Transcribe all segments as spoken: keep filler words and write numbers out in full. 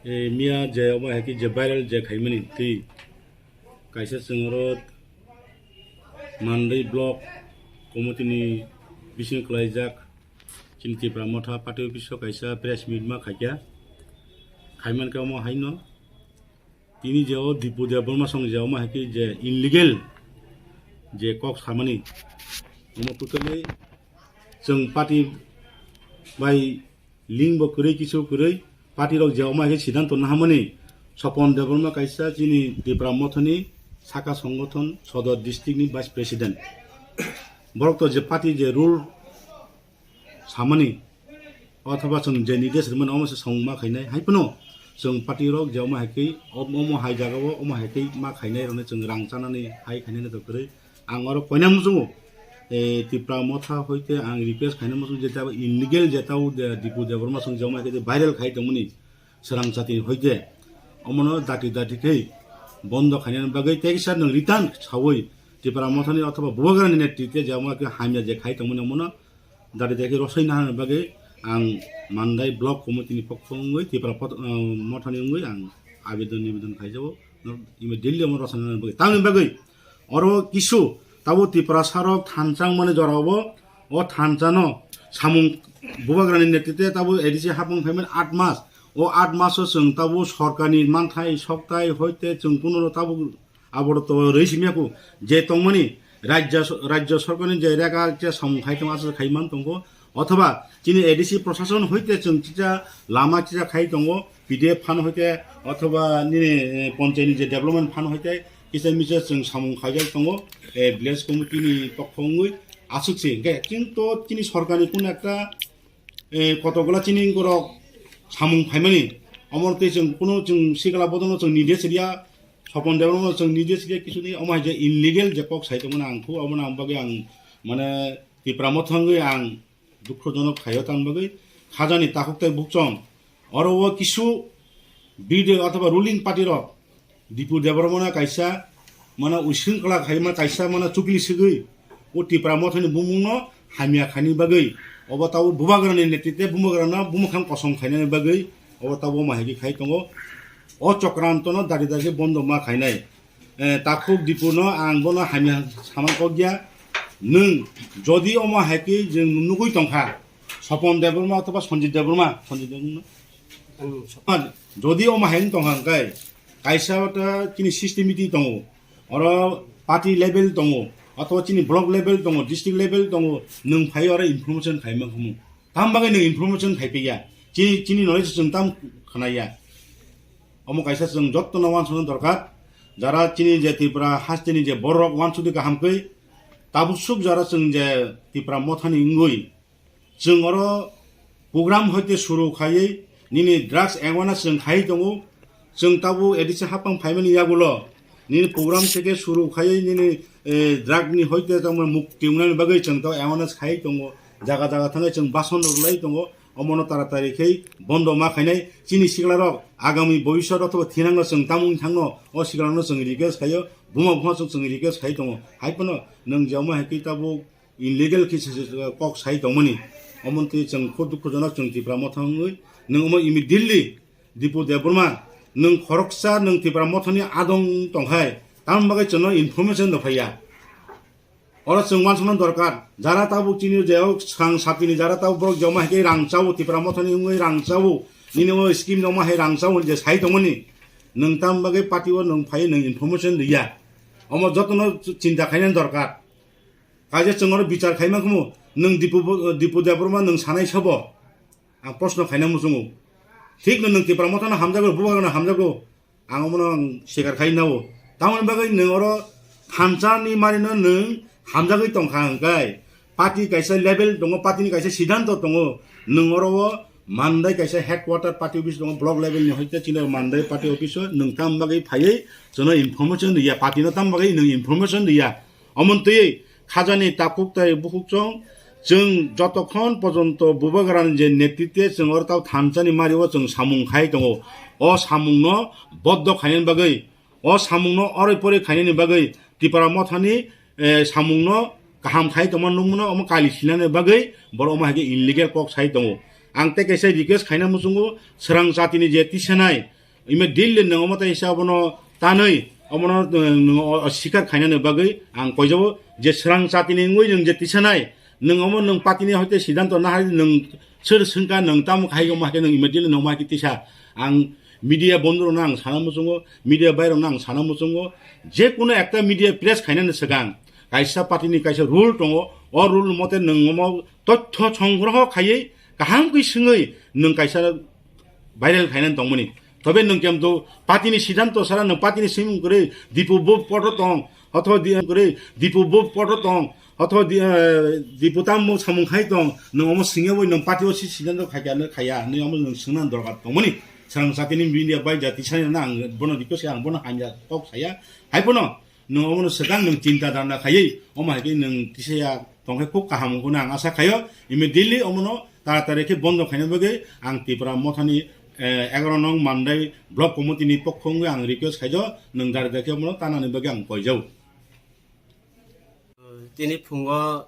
E, miya je omo hai khe je viral je khaimani twi kaisa chwng oro Mandai block committee ni bising kwlaijak chini Tipra Motha party office o kaisa press meet ma khaikha. Khaiman khe omo haino tini je o Dipu Debbarma song je omo hai khe je illegal je kok samani omo totally chwng party bai link bo kwrwi kisu kwrwi party rok je omo hai khe siddhanto nahamani Sopon Debbarma kaisa chini Tipra Mothani saka songothon sodor district ni vice president. Borok to je party je rule samani othoba chwng je nidesh rwmani omo se song ma khainai hai phano chwng party rok je omo hai khe omo hai jaga o omo hai khe ma khainai rokni chwng rang chanani hai khainai to kwrwi. Ang oro koina muchungo, eh, Tipra Motha hoite ang request khaina muchungo je tabo illegal je tabo de-, Dipu Debbarma song je omo hai khe viral khai tongmani swrang chati hoite omono dati dati khe bondo khainani bagwi tei kisa nwng return sawi Tipra Mothani othoba Bubagrani netrite je omo khe hamya je khai tongmani omono dati dati khe rosai nahani bagwi ang Mandai block committee ni pokho wngwi Tipra pot-, ah, Mothani wngwi ang abedon nibedon khaijago. Immediately omo rosai nahani bagwi tamni bagwi oro kisu tabo Tiprasa rok thansa wngmani jorao bo o thansa no samung Bubagrani netrite tabo A D C hapung phaimani aat mas. O aat maso chwng tabo sorkarni manthai soktai hoite chwng kuno tabo aboro to rwi simiya ku je tongmani rajya so-, rajya sorkarni je rega je samung khai tong aswk khai man tongo othoba chini A D C prosason hoite chwng chicha lama chicha khai tongo P D F phan hoite othoba nini, eh, ponchayni je development phan hoite kisa misa chwng samung khaijak tongo, eh, village committee ni pokho wngwi aswk se hwnkhe chwng to chini sorkarni kun ekta, eh, kotokgola chini borok samung phaimani omo tei chwng kuno chwng sikla bodolno chwng nidesh riya Sopon Debbarma chwng nidesh riya kisu ni omo hai je illegal je kok sai tongmani ang khu omo ang bagwi ang mane Tipra Motha wngwi ang dukhojonok khaio tang bagwi khajani takhuk tei bukchong. Oro o kisu B D othoba ruling party rok Dipu Debbarmano kaisa mano using kla khai ma kaisa mano chukli sigwi o Tipra Mothani bumungno hamya khaini bagwi obo tabo Bubagrani netrite Bubagrano bumukhang kosong khainani bagwi obo tabo ma hai khai tongo. O chokrantono dagi dagi bondo ma khainai. Eh, takhuk Dipuno ang bono hamya samang kokya. Nwng jodi omo hai khe jwng nugwi tongkha, Sopon Debbarma othoba Sanjit Debbarma, Sanjit Debbarma. Jodi omo hai wng tongkha hwnkhe, kaisa ta chini system meeting tongo, oro party level tongo, othoba chini block level tongo, district level tongo, nwng phai oro information khai mankhamu. Tam bagwi nwng information khai piya, chini, chini knowledge chwng tam khnaya. Omo kaisa chwng jotono wansukna dorkar. Jara chini je Tripura hasteni je borok wansukdi kaham khe, tabuk suk jara chwng je Tipra Mothani wngwi chwng oro program hoite suru khaiwi nini drugs awareness chwng khaiwi tongo. Chwng tabuk A D C hapang phaimani yagulo nini program theke suru khaiwi nini, eh, drug ni hoite tongmani mukti wngnani bagwi chwng tabuk awareness khaiwi tongo. Jaga jaga thangwi chwng bason rwlai tongo. Omono taratari khe bondo ma khainai. Chini siklarok agami bobiswt othoba thinangno chwng tamung thangno o siklarokno chwng request khaio, buma buma chwng chwng request khai tongo. Hai phano nwng je omo hai khe tabuk illegal khe se, se, se kok sai tongmani. Omo twi chwng kho dukhujonok chwng Tipra Motha wngwi nwng omo immediately Dipu Debbarma nwng khoroksa nwng Tipra Mothani adong tongkhai tamni bagwi chwngno information rw phaiya. Oro chwng wansukna dorkar, jara tabuk chini je o swkang sapini jara tabuk borok joma hai khe rang chao, Tipra Mothani wngwi rang chao, nini o scheme joma hai rang chao je sai tongmani, nwng tam bagwi party o nwng phai nwng information riya, omo jotono chinta khainani dorkar. Kaisa chwng oro bichar khaima khumu, nwng Dipu, Dipu Debbarma nwng sanai sabo, ang proshno khaina muchungo. Thikno nwng Tipra Mothano hamjago, Bubagrano hamjago, ang omono ang sikar khai nao. Tamoni bagwi nwng oro thansa ni marino nwng hamjagwi tongkha hwnkhe, party kaisa level tongo, party ni kaisa siddhanto tongo, nwng oro o mandai kaisa headquarter party office tongo, block level ni hoite chini mandai party office o nwng tam bagwi phaiwi chwngno information riya, party no tam bagwi nwng information riya. Omontwi khajani takhuk tai bukhuk chwng, chwng jotokhon pojonto Bubagrani je netrite chwng oro tao thansani mario chwng samung khai tongo. O samungno boddo khainani bagwi, o samungno oroi poroi khainani bagwi Tipra Mothani, eh, samungno kaham khai tongma nukmano omo kali sinani bagwi borok omo hai khe illegal kok sai tongo. Ang tei kaisa request khaina muchungo, swrang jatini je tisanai, immediately nwng omo tei sa obono tanwi omono, uh, nwng o, o sikar khainani bagwi ang koijabo je swrang jatini wngwi nwng je tisanai, nwng omo nwng patini hoite siddhanto nahai nwng sir swngkha nwng tamo khai omo hai nwng immediately nwng omo hai tisa. Ang media bondorokno ang sana muchungo, media bairokno ang sana muchungo, je kuno ekta media press khainani swkang kaisa patini kaisa rule tongo, o rule mote nwng omo tothyo songgroho khaiwi kaham khe swngwi nwng kaisa viral khainani tongmani. Tobe nwng kemto patini siddhanto sara nwng patini simung kwrwi Dipu bo poto tong, othoba di kwrwi Dipu bo poto tong, othoba di, eh, Dipu tamo samung khai tong, nwng omo swngya bai nwng patio si siddhanto khaikha nw khaya, nw omo nwng swngna dorkar tongmani. Swrang jatini media bai jati sani na ang bono request ang bono hamya kok saya. Hai bono nwng omono swkang nwng chinta dana khaiwi, omo hai khe nwng kisaya tongkhe khub kaham wngkho hwnwi ang asa khaio. Immediately omono taratari khe bondo khaina bagwi ang Tipra Mothani, eh, egaroh nong Mandai Block Committee ni pokho wngwi ang request khaijo, nwng dari dari khe omono tanani bagwi ang koijao. Tini phungo,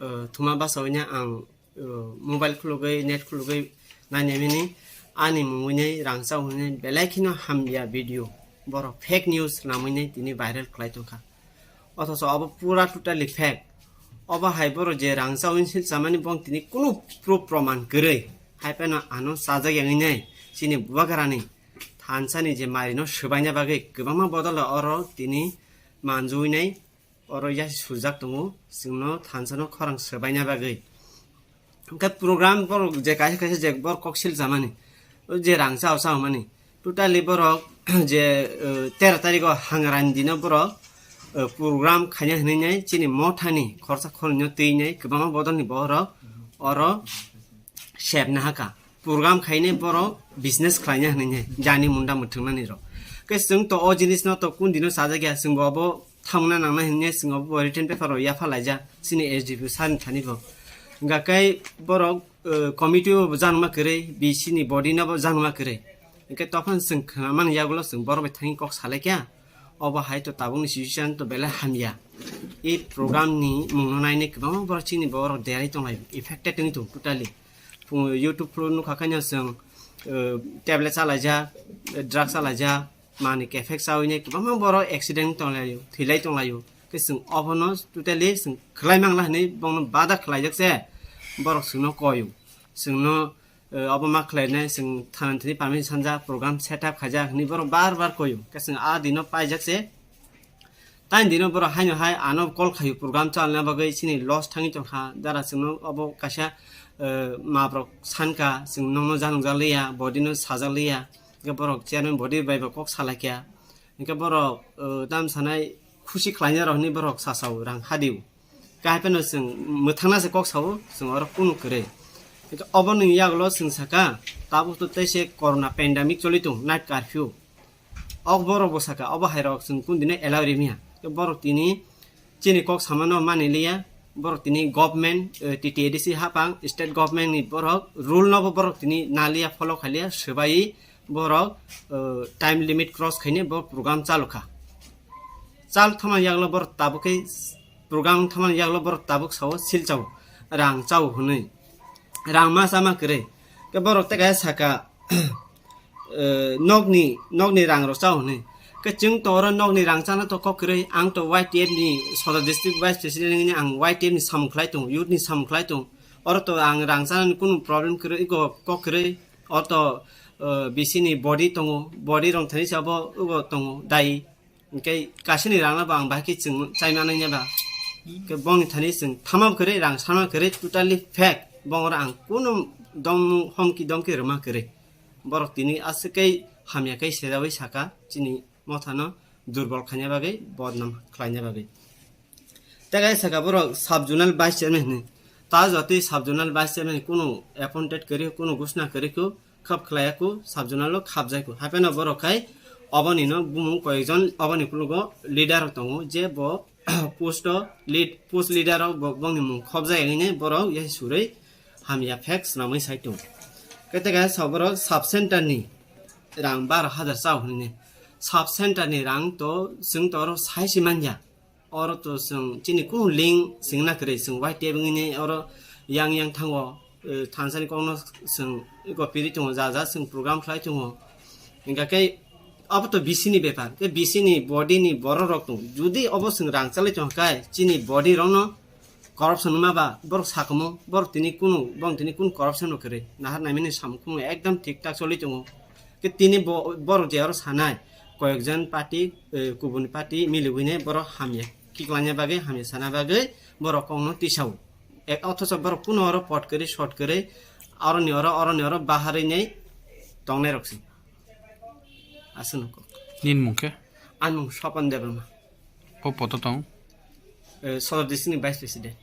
eh, thuma basa wngya ang, eh, mobile khulugwi, net khulugwi nainai mini, ani mungwi nei rangchak hwnwi belai kheno hamya video, borok fake news namwi nei tini viral khlai tongkha. Othocho obo pura totally fake. Obo hai borok je rangchak hwnwi silchamani bong tini kunu proof proman kwrwi. Hai phano ano chajak yangwi nei chini bubagrani thansani je marino swbaina bagwi kwbangma bodol oro tini manjui nei. Oro yasi sujak tongo, chwngno thansano khorang swbaina bagwi. Hwnkhe program borok je kaisa kaisa je borok kok sil jamani, o je rang chao chao mani, totally borok je, eh, tero tarikgo Hangrani dino borok, eh, program khaina hinwi nai chini mothani khorsa khornwino twi nai kwbangma bodolni borok oro sep nahaka. Program khainai borok business khlaina hinwi nai jani munda mwthwngnani rok. Khe chwng to o jinisno to kun dino chajakya, chwngbo abo thangna nangnai hinwi chwng abo written paper rok yapha laijak chini S D P sir ni thani bo. Hwnkha khe borok, eh, committee o bo janma kwrwi, B C ni body no bo janma kwrwi. Hwnkhe tophang chwng khnamani yagulo chwng borok bai thangwi kok salaikha. Obo hai to tabukni situation to belai hamya. I program ni mungno nainai kwbangma borok chini borok deroi tonglaio, affected wngwi tongo totally. Phung YouTube phuru nukha khaino chwng, eh, tablet chalaijak, eh, drug chalaijak, manwi kephek chawi nai kwbangma borok accident tonglaio, thwilai tonglaio. Khe chwng obono totally chwng khlai mangla hinwi bongno bada khlaijak se borok chwngno koio. Chwngno, eh, obo ma khlainai chwng thana thani permission sanja program set up khaijak hinwi borok bar bar koio. Khe chwng a dino paijak se. Tani dino borok haino hai ano call khaio program chalna bagwi chini loss thangwi tongkha. Jara chwngno obo kaisa, eh, mabrok sankha, chwng nokno janokjak liya, body no sajak liya. Hwnkhe borok chairman body bai bo kok salaikha. Hwnkhe borok, eh, tam sanai khusi khlaina rok hinwi borok sasao rang hadio. Khe hai phano chwng mwthangna se kok sao, chwng oro kunu kwrwi. Hwnkhe oboni yagulo chwng saka, tabuk to tei se corona pandemic choli tong, night curfew. Ok borok bo saka, obo hai rok chwng kun dino allow rimya. Khe borok tini chini kok samano mani liya, borok tini government, eh, T T A D C hapang, state government ni borok rule no bo borok tini naliya, follow khaliya, swbai borok, eh, time limit cross khaine borok program chalu kha. Chal thama yaglo borok tabuk khe program thama yaglo borok tabuk sao sil chao, rang chao hwnwi. Rang ma chama kwrwi. Khe borok tei kaisa saka, eh, nokni, nokni rang rok chao hwnwi. Khe chwng to oro nokni rang chana to kok kwrwi, ang to Y T F ni Sodor District Vice President wngwi ang Y T F ni samung khlai tongo, youth ni samung khlai tongo. Oro to ang rang chanani kunu problem kwrwi, iko kok kwrwi. Oro to, eh, B C ni body tongo, body rong thani sabo iko tongo, dai. Hwnkhe kasini rangno bo ang bahai khe chwng chai manai ba. Hwnkhe bongni thani chwng thama kwrwi, rang sana kwrwi, totally fake. Bongoro ang kunu dongmung homki domki rwma kwrwi. Borok tini aswk khe hamya khe sejaui saka chini mothano durbol khaina bagwi, bodnam khlaina bagwi. Tei kaisa saka borok sub zonal vice chairman hinwi. Ta jotwi sub zonal vice chairman kunu appointed kwrwi, kunu gusna kwrwi kho, khap khlaiya kho, sub zonal o khapjai kho. Hapheno borok khai oboni no bumung koyekjon oboni kulugo leader tongo, je bo post o lead, post leader o bo, bongni mung khopjai wngwi borok yasi surwi hamya fake swnamwi sai tongo. Khe tei kaisa borok sub center ni rang baro hajar chao hwnwi. Sub center ni rang to chwng to oro sai se manya. Oro to chwng chini kunu link swngna kwrwi, chwng Y T F wngwi oro yang yang thango. eh, thansani kokno chwng gopiri tongo, ja ja chwng program khlai tongo. Hingkha khe abo to B C ni bepar. Khe B C ni body ni borok rok tongo. Judi obo chwng rang chalai tongkha khe chini body rokno corruption wngma ba borok sakomo, borok tini kunu, borok tini kunu corruption no kwrwi. Nahar naimani samung khumung ekdam thik thak choli tongo. Khe tini bo-, borok je aro sanai, koyekjon party, eh, kubun party miliwine borok hamya kiklangya bagwi, hamya sana bagwi borok kokno tisao. Ek, othocho borok kuno oro pot kwrwi, short kwrwi, aroni oro, oroni oro baharwi nei tongnai rok se. Aswk no kok. Nini mung khe? Ani mung Swapan Debbarma. Bo poto tong? Eh, Sodor district ni vice president.